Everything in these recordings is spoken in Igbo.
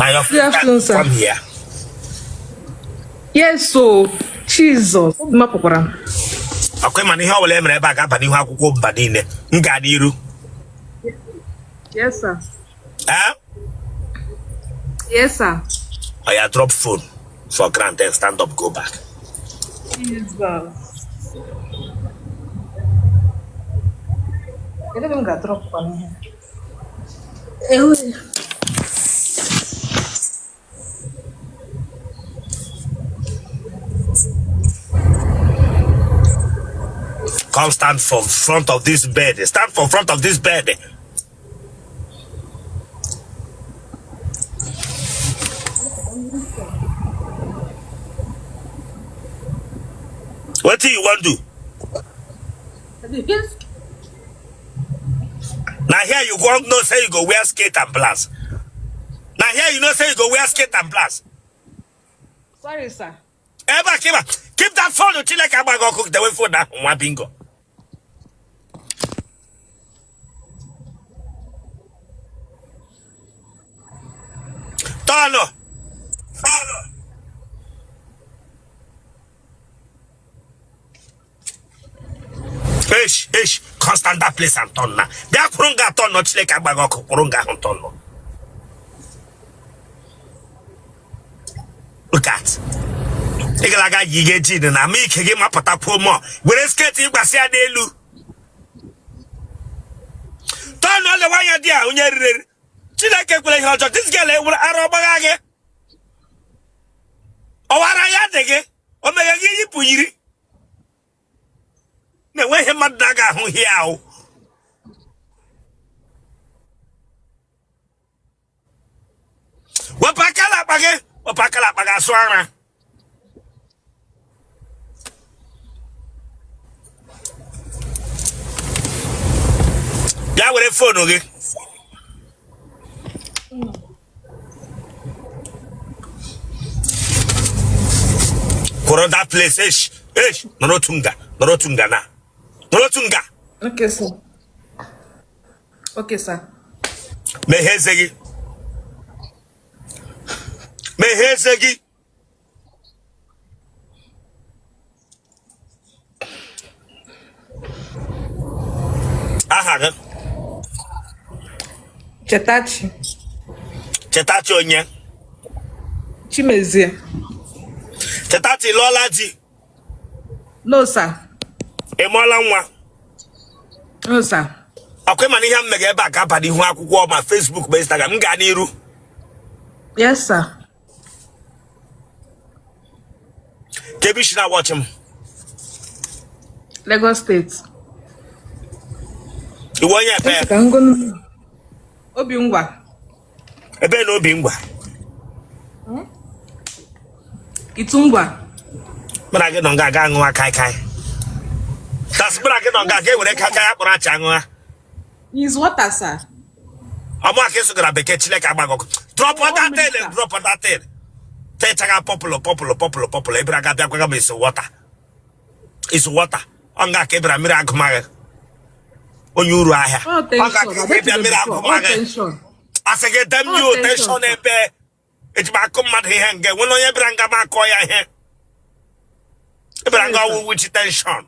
Na your Good first time afternoon, sir. come here. Yes, so Jesus, obi m apụkwara m. Ọkwa ịma na ihe ọbụla e mere ebe a ga-aba n'ihu akwụkwọ mba niile. M gaa n'iru. Yes, sir. Eh? Yes, sir. Oya, drop phone for ground, then stand up, go back. Jesus. Kedu ebe m ga-adrọpụ kwa n'ihe? Ewe. Come stand for front of this bed. Stand for front of this bed. What do you want to do? Na here you go know say you go wear skirt and blouse. Na here you know say you go wear skirt and blouse. Sorry, sir. Ebe a keep keep that phone Chineke agba gị ọkụ dewe phone ahụ nwa bingo. Tọọnụ. Eish, eish, come stand that place and turn now. Bịa kwụrụ nga turn nọ Chineke agba gị ọkụ kwụrụ nga ahụ turn nọ. Look at. Ị gara aga yi gị jean na ama ike gị mapụtakwuo mọ were skirt yikwasị ya n'elu. Turn lewe anya di a onye riri eri. Chineke ekwela ihe ọjọọ. This girl ewere ara ọgbagha gị. Ọwara ya dị gị. O meghe gị yipụ yiri. Na-enwe ihe mmadụ na-aga ahụ hie ahụ. Wepụ aka n'akpa gị. Wepụ aka n'akpa gị asụ ara. Bịa were phone gị. Kwụrụ that place esh esh nọrọ otu nga nọrọ otu nga na nọrọ otu nga. Okay, sir. Okay, sir. Meghee eze gị. Meghee eze gị. Aha gị? Chetachi. Chetachi onye? Chimezie. Chetachi lụọla di? No, sir. Ị mụọla nwa? No, sir. Ọkwa ịma na ihe m mega ebe a ga-aba n'ihu akwụkwọ ma Facebook ma Instagram m gaa n'iru. Yes, sir. Kee ebe i si na-watch m? Lagos State. Ị wụ onye ebe? Ka ngonu Obingwa. Ebe na Obingwa? Itu Ngwa. Mụ na gị nọ nga aga aṅụwa kai kai. Tas mụ na gị nọ nga aga ewere kai kai akpọrọ acha aṅụwa. Is water, sir. Ọmụ aka ịsụgara bekee Chineke agba gị ọkụ. Drop that thing, drop that thing. Techaga purple purple purple purple ebere aga bịa gwaga m is water. Is water. Ọ nga ka ebere mmiri agụmaghị. Onye uru ahịa. Ọ Ọ nga ka tension. ebịa mmiri agụmaghị. Asị gị damn you tension ebe eji m akụ mmadụ ihe nga enwere onye bịara nga m akọ ya ihe. Ebere nga ọwụ which tension.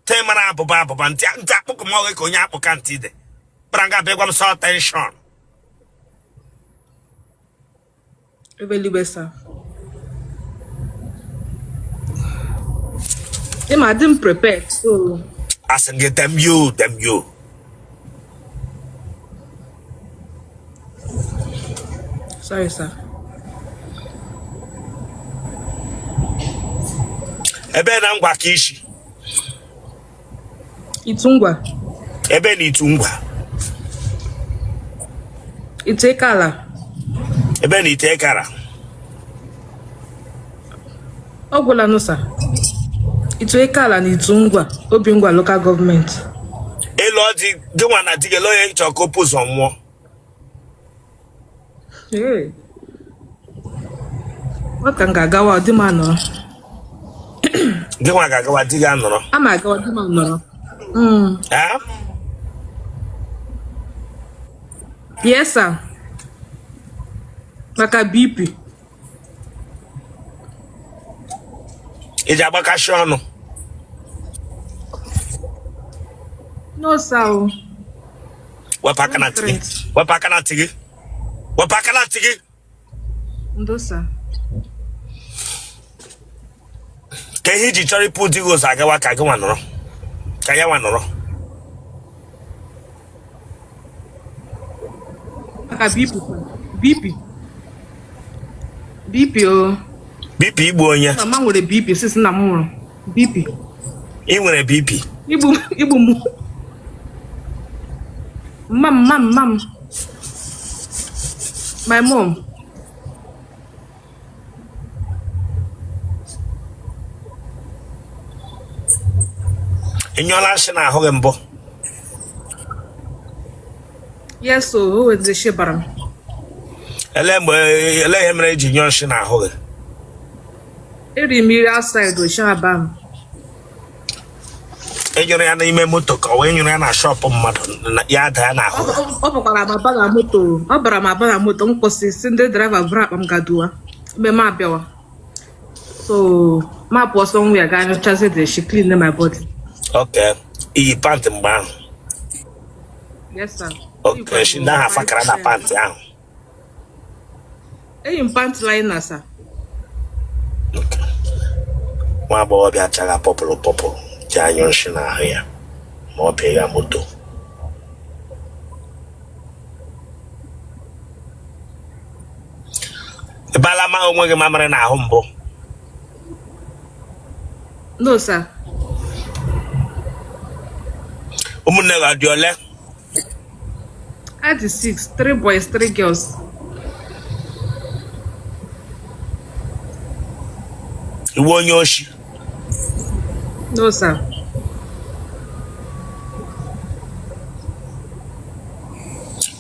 Te mara abụba abụba ntị ntị akpụkụ m ọghị ka onye akpụka ntị dị. Bịara nga bịa gwa m sọ tension. Ebelibe, sir. Ịma adị m prepared, so. Asị gị damn you, damn you. Sorry, sir. Ebe na Ngwa ka i si? Itu Ngwa. Ebe na Itu Ngwa? Itu Ekala. Ebe na Itu Ekala? Ọ gwụla nụ, sir. Itu Ekala na Itu Ngwa, Obingwa Local Government. Ị lụọ di gị nwa na di gị ele onye chọrọ ka o bu ụzọ nwụọ? Ee. Ọ ka m ga-agawa di m anọrọ. Gị nwa ga-agawa di gị anọrọ? A ma agawa di m anọrọ. Eh? Yes, sir. Maka BP. I ji agbakashi ọnụ? No, sir o. Wepụ aka na ntị gị. Wepụ aka na ntị gị. Wepụ aka na ntị gị. Ndo, sir. Ka ihe i ji chọrọ ịpụ di gị ụzọ agawa ka gị nwa nọrọ ka ya nwa nọrọ. Maka BP. BP. BP o. BP igbu onye? Mama nwere BP since nna m nwụrụ. BP. Ị nwere BP? Igbu igbu m. Mma m, mma m, mma m. My mom. Ị nyụọla nshị n'ahụ gị mbụ? Yes o, o nwere nshi bara m. Ele mgbe, ele ihe mere i ji nyụọ nshị n'ahụ gị? Eri m nri outside, o shi aba m. Ị nyụrụ ya n'ime moto ka ọ wee nyụrụ ya na shop mmadụ ya daa ya n'ahụ? Ọ bakwara m aba na moto, ọ bara m aba na moto, m kwụsị sị ndị driver buru akpa m gaduwa mgbe m abịawa, so m apụọ somewhere gaa nyụchazie the shi, clean my body. Okay, i yi pant mgbe ahụ? Yes, sir. Okay, shi ndị ahụ afakara na pant ahụ? Eyi m pant liner, sir. Nwa agbọghọbịa chaga purple purple ji anyụ nshị n'ahụ ya ma ọ bịa ya moto. Ị baala ma onwe gị mamịrị n'ahụ mbụ? No, sir. Ụmụnne gị ọ dị ole? A dị 6, 3 boys, 3 girls. Ị wụ onye oshi? No, sir.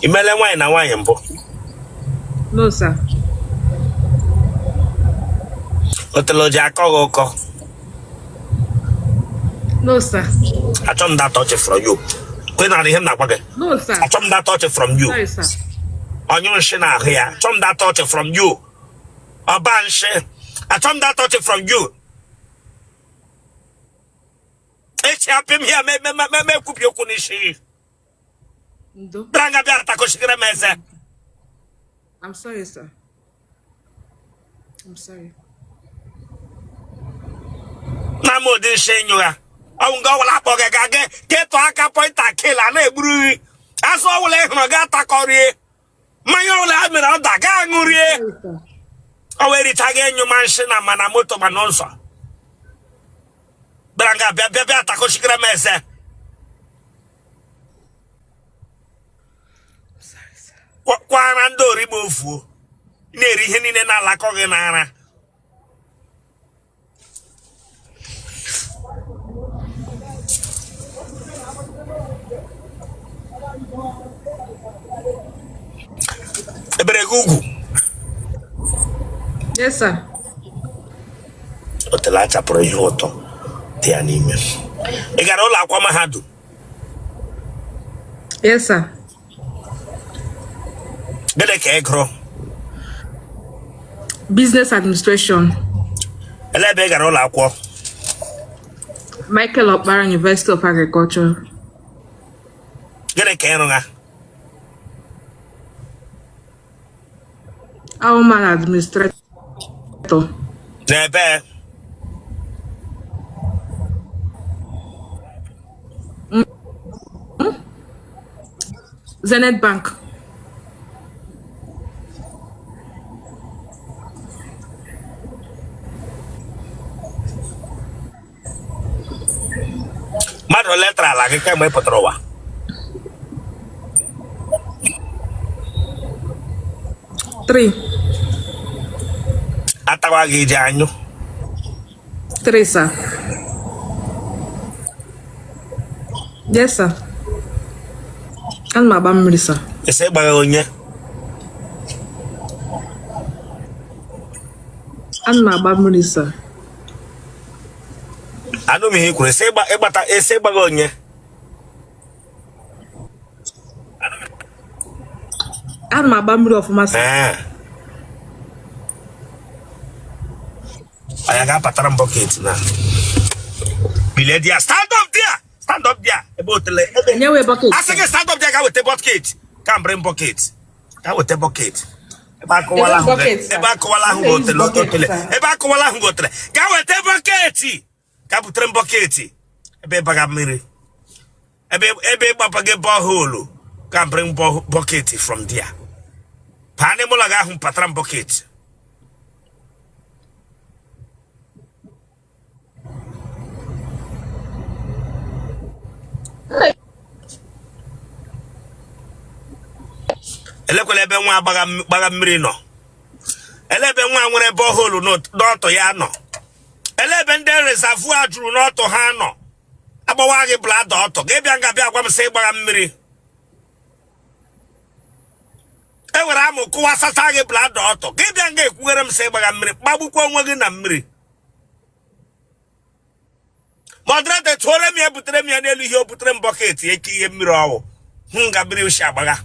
I meela nwaanyị na nwaanyị mbụ? No, sir. Otele ji akọ gị ụkọ? No, sir. Achọ m that touch from you. Kwe na ihe m na-agwa gị. No, sir. Achọ m that touch from you. Sorry, sir. Ọnyụ nshị n'ahụ ya. Achọ m that touch from you. Ọba nshị. Achọ m that touch from you. Echi apị m ya me ekwubi okwu n'isi gị. Ndo. Bịara nga bịara takọchigere m eze. I'm sorry, sir. I'm sorry. Na m ụdị nshị nyụgha. Ọnwụ nga ọwụla akpọ gị ga gị ketụ aka point and kill a na-egburu gị. Azụ ọwụla ị hụrụ gị atakọrie. Mmanya ọwụla ha mere ọda ga aṅụrie. Sorry, sir. Ọ wee richa gị enyu ma nshị na ma na moto ma n'ụzọ. Bịara nga bịa bịa bịa takọchigere m eze. Kwara ndị origbo ofuo na-eri ihe niile na-alakọ gị n'ara. E bere gị ugwu? Yes, sir. Otele achapụrụ ihe ụtọ dị ya n'ime. Ị gara ụlọ akwụkwọ mahadum? Yes, sir. Gịnị ka ị gụrụ? Business administration. Elee ebe ị gara ụlọ akwụkwọ? Michael Okpara University of Agriculture. Gịnị ka ị rụga? Awụ m an administrator. N'ebe? Zenith Bank. Mmadụ ole tara ala gị kemgbe ị pụtara ụwa? 3. Atawa gị iji anyụ? 3, sir. Yes, sir. Ana m agba mmiri, sir. Ị sị gbagha onye? Ana m agba mmiri, sir. Anụ m ihe i kwuru, sị ịgbata ị sị gbagha onye? Ana m agba mmiri ọfụma, sir. Ee. Anya ga-apatara m bucket na bilie there, stand up there, stand up there. Ebe otele ebe Enyewe bucket. asị gị stand up there, ga weta bucket, ka bring bucket, ga weta bucket. Ebe akụwala ahụ Bucket, sir. ebe akụwala ahụ Use otele bucket, otele sir. ebe akụwala ahụ otele, ga weta bucket, ga butere m bucket. Ebe ịbaga mmiri, ebe ịgbapaghị borehole, ga bring bucket from there. Paa n'ime ụlọ gị ahụ, patara m bucket. Elekwala ebe nwa gbaga mmiri nọ, ele ebe nwa nwere borehole n'ọtọ ya nọ, ele ebe ndị reservoir juru n'ọtọ ha nọ. Agbawa gị bladder ọtọ gị bịa nga bịa gwa m sị ịgbagha mmiri. E were amụ kụwa sata gị bladder ọtọ gị bịa nga ekwughere m sị ịgbagha mmiri. Gbagbukwa onwe gị na mmiri. Moderator, tụọrọ m ya, butere m ya n'elu ihe. O butere m bucket eke ihe mmiri ọwụ hụ nga mmiri si agbagha.